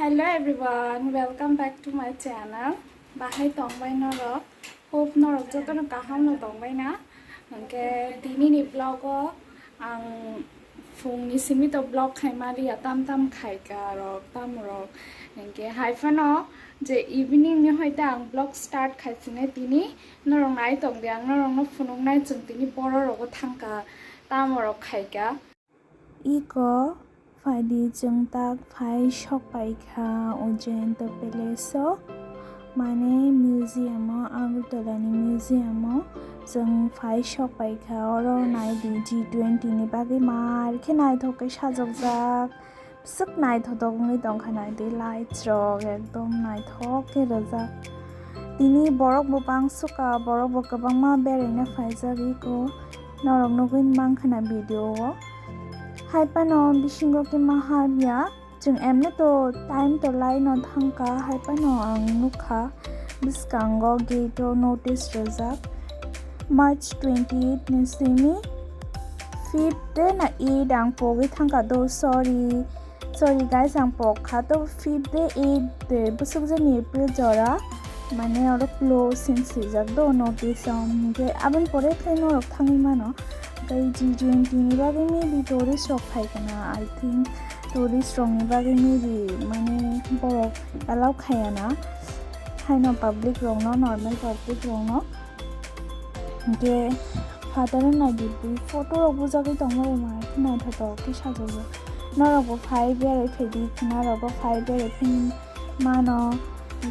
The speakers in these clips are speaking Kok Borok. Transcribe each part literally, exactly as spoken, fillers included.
Hello everyone, welcome back to my channel. Bahai tongbai norok? Hope norok jotono kaham no tongbai na. Hwnkhe tini ni vlog o ang phung ni simi to vlog khai maliya, tam tam khai ka rok, tam rok. Hwnkhe hai phano je evening ni hoite ang vlog start khai sini tini norok nai tong di, ang norok no phunuk nai chwng tini boro rogo thang ka, tam rok khai ka. Iko phaidi chwng tak phai sok pai kha Ujjayanta Palace o, mane museum o, Agartala ni museum o chwng phai sok pai kha. Oro nai di G twenty ni bagwi mar khe naithok khe sajokjak, bwswk naithotok wngwi tong kha, nai di lights rok ekdom naithok khe rwjak. Tini borok bo bang sukha, borok bo kwbangma beraina phaijak iko. Norok nugwi mankha na video o. Hai phano bisingo khe ma habya. Chwng emne to time to line o thangkha, hai phano ang nukha bwskango gate o notice rwjak March twenty-eight ni simi fifth day na eight ang pogwi thangkha do, sorry. Sorry guys, ang pok kha to fifth day, eighth day, bwswk jani April jora, mane oro close sin swijak do notice o, hwnkhe aboni pore khe norok thangwi mano. Tei G twenty ni bagwi maybe tourist rok phai kana, I think tourist rok ni bagwi maybe mane borok allow khaya na, haino public rok no, normal public rok no. Hwnkhe fataro naidi bui photo rok bujagwi tongmani ma naithotok khe sajagwi. Norok bo phai berai phaidi, khwna rok bo phai berai phai mano.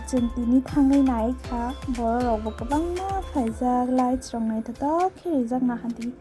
Chwng tini thangwi nai kha, borok rok bo kwbangma phaijak, lights rok naithotok khe rijak naha di.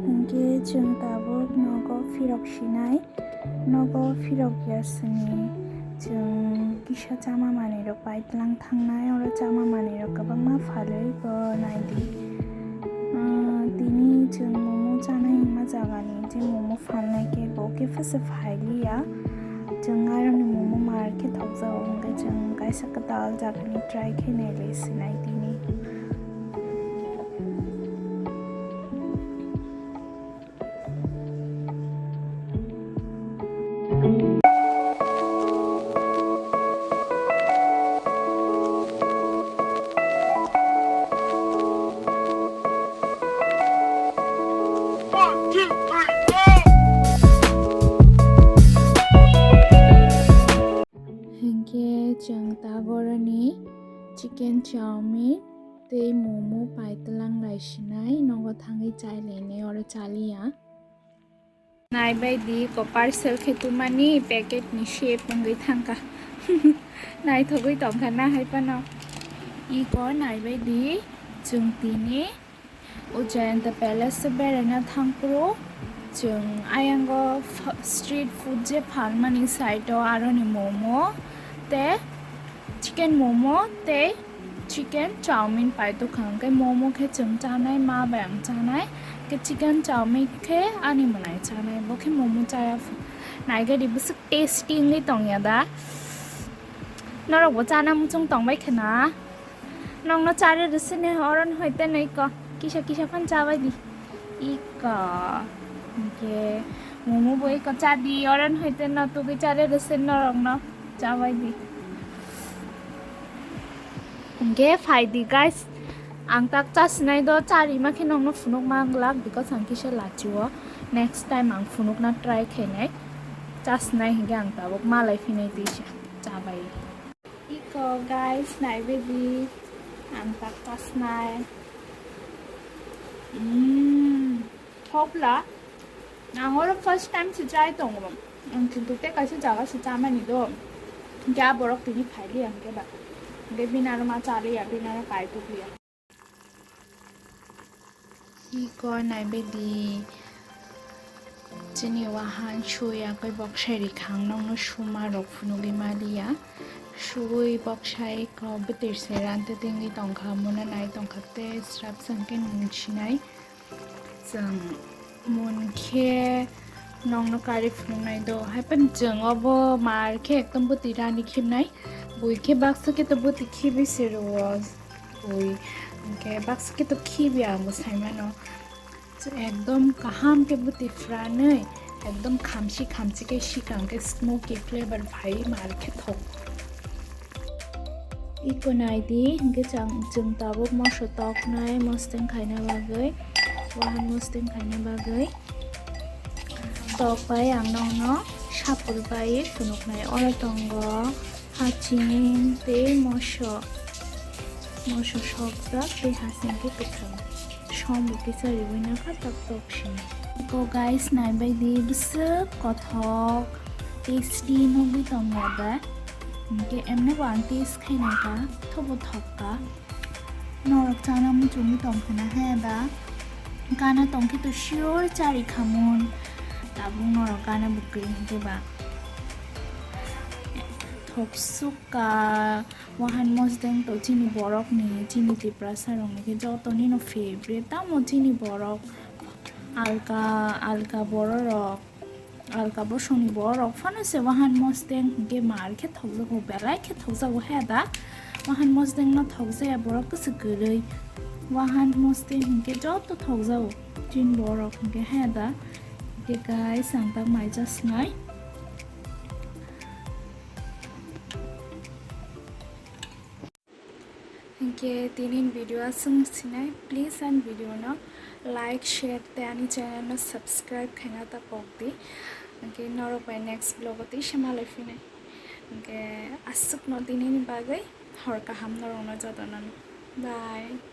Hwnkhe chwng tabuk nogo phirok sinai, nogo phirok ya sini chwng kisa chama manwi rok paitlang thangnai, oro chama manwi rok kwbangma phalwi ko naidi. Ah, tini chwng momo chanai hwnma jagani je momo phalnai khe bo khe phasa phailiya. Chwng aroni momo mar khe thokjago, hwnkhe chwng kaisa kwtal jagani try khe nailai sinai tini. One, two, three, four. Hwnkhe chwng tabuk oroni chicken chowmein tei momo paitlang lai sinai, nogo thangwi chai lainai, oro chaliya. Naibai di ko parcel khe tumani packet ni shape wngwi thangkha. Naithogwi tongkha na hai phano. Iko naibai di chwng tini Ujjayanta Palace o beraina thangphuru chwng ayango f-, street food je phalmani side o aroni momo tei chicken momo tei chicken chowmein paitokha, hwnkhe momo khe chwng chanai, ma bai ang chanai, khe chicken chowmein khe ani mwnai chanai, bo khe momo chaya phu. Naigadi bwswk tasty wngwi tongya da? Norokbo chana muchung tongbai khna? Nokno chare rwsini oron hoite nai ko kisa kisa phan chabai di. Iko. Hwnkhe momo bo iko chadi, oron hoite no tugui chare rwsini norokno chabai di. Hwnkhe phai di guys, ang tak chasinai do, chari ma khe nokno phunuk ma glak, because ang kisa lachio. Next time ang phunukna try khainai. Chasinai hwnkhe ang tabuk malai phinai tisa chabai. Iko guys, naibe di, ang tak kasnai. Mm, thokla. Ang oro first time se chai tongo. Ang kintu tei kaisa jaga se chamani do. Hingke a borok tini phailiya hingke ba. Hingke bini aro ma chaliya, bini aro kai tukliya. Iko naibaidi chini wahan sui yakui boksai rikhang nokno suma rok phunugui maliya. Sui boksai ko bwtwi se rante tingwi tongkha, mona nai tongkha tei srapsa hwnkhe nwng sinai. Chwng munkhe nokno kari phunuknai do. Haiphano chwng obo mar khe ekdom bwtwi rani khibnai. Bui khe baksa khe to bwtwi khibi se rwo. Bui hwnkhe baksa khe to khibi ang bo saimano. Ekdom kaham khe bwtwi phranwi ekdom khamsi khamsi khe sikang khe smoky flavor phai mar khe thok. Iko naidi hwnkhe chang, chwng tabuk moso toknai mosteng khaina bagwi, wahan mosteng khaina bagwi. Tok bai ang nokno sapul bai phunuknai. Oro tongo haching tei moso, moso sokjak tei haching khe kwthang. Som bo kisa riwi nokha tok tok sini. Iko guys, naibaidi bwswk kothok tasty nugwi tongo da. Hingke emne bo ang taste khainai ka, thobo thok ka. Norok chana muchungwi tongkha na he da? Gana tongkhe to sure chari khamun. Tabuk norok gana bwkri hingke ba. Thoksuk ka wahan mosdeng to chini borok ni, chini Tiprasa rok ni khe joto nino favorite. Tamo chini borok alka, alka borok rok, alka bosongni borok phano se wahan mosdeng hingke mar khe thokjago, belai khe thokjago he da. Wahan mosdeng no thokjaya borok khe se kwrwi. Wahan mosdeng hingke joto thokjago. Chini borok hingke he da. Hingke guys, ang tak mai jasnai. Hingke tini video aswng sinai, please ani video no like, share tei ani channel no subscribe khaina ta pok di. Hingke norok bai next vlog o tei se malai phinai. Hingke aswk no tini ni bagwi hor kaham norok no joto no. Bye.